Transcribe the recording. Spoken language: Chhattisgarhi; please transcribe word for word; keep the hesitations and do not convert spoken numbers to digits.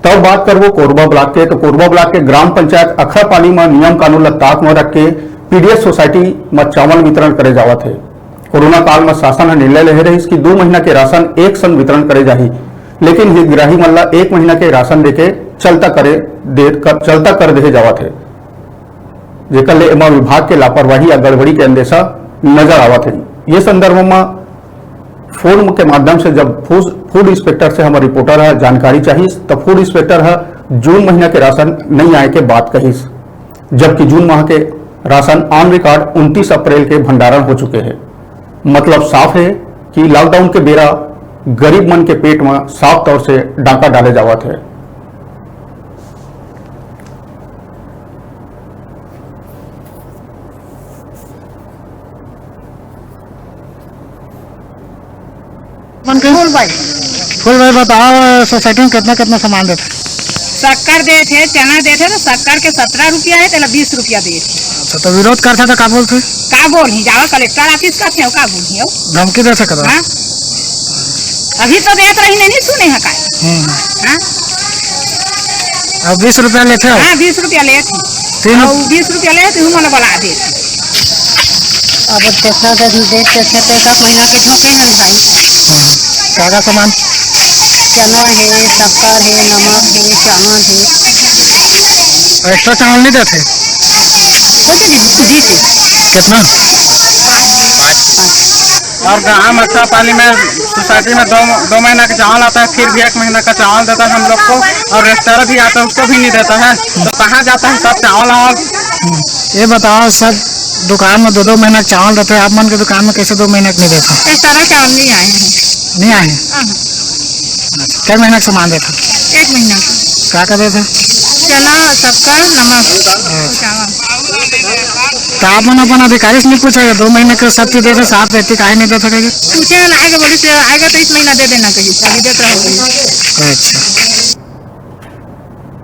तब बात करबो कोरबा ब्लॉक के, तो कोरबा ब्लॉक के ग्राम पंचायत अखरापाली म नियम कानून ल ताक म रख के पीडीएस सोसाइटी म चावल वितरण करे जावत हे। कोरोना काल म शासन ह निर्णय लेहे रहिस कि दू महीना के राशन एक संग वितरण करे जाही, लेकिन हितग्राही मन ल एक महीना के राशन देके चलता करे दे, कर, चलता कर देहे जावत हे, जेकर ले एमा विभाग के लापरवाही या गड़बड़ी के अंदेशा नजर आवत हे। ये संदर्भ म फोन के माध्यम से जब फूड, फूड इंस्पेक्टर से हमर रिपोर्टर ह जानकारी चाहिस, त फूड इंस्पेक्टर ह जून महीना के राशन नइ आए के बात कहिस, जबकि जून माह के राशन ऑन रिकॉर्ड उनतीस अप्रैल के भंडारण हो चुके हे। मतलब साफ हे कि लॉकडाउन के बेरा गरीब मन के पेट म साफ तौर से डाका डाले जावत हे। मन के फूल भाई। फूल भाई, बताओ, सोसाइटी में कितना कितना सामान देते? शक्कर देत हे, चना देत हे, तो शक्कर के सत्रह रुपया हे, तेला बीस रुपया देत हे। अच्छा, तो विरोध करता तो का बोलते? का बोलही, जावा कलेक्टर ऑफिस का थे, का बोलही हो? धमकी दे सकता? हाँ? अभी तो देत रही, नहीं, नहीं सुने है का? हम्म। हाँ? अब बीस रुपया लेते हो? हाँ, बीस रुपया लेत हे। तीन और बीस रुपया लेत हे, मन बला देत हे। अब कितना दिन देत, कितना पैसा महीना के ठोके हैं भाई। हाँ। का का सामान? चना हे, शक्कर हे, नमक हे, चावल हे। एक्स्ट्रा चावल नहीं देते? बोलते जी, जी, जी। कितना? और गांव अखरापाली में सोसाइटी में दो, दो महीना का चावल आता है, फिर भी एक महीना का चावल देता है हम लोग को, और रेस्टोरेंट भी आता है, उसको भी नहीं देता है। तो कहाँ जाता है सब चावल? और हम्म। ये बताओ, सब दुकान में दो दो महीना का चावल रहता है, आप मन के दुकान में कैसे दो महीना का नहीं देता? रेस्टोरेंट चावल नहीं आए हैं। नहीं आए हैं? हाँ, हाँ। अच्छा, कै महीना के सामान देता? एक महीना के। का का देता? चना, शक्कर, नमक, अच्छा। चावल। तो आप मन अपन अधिकारी से नहीं पूछा, दो महीने के सब चीज देते, साफ रहती, काहे नहीं देता करके? पूछे ना, आएगा बोले से, आएगा तो इस महीना दे देना कहिए, अभी देत रहो कहिए। अच्छा।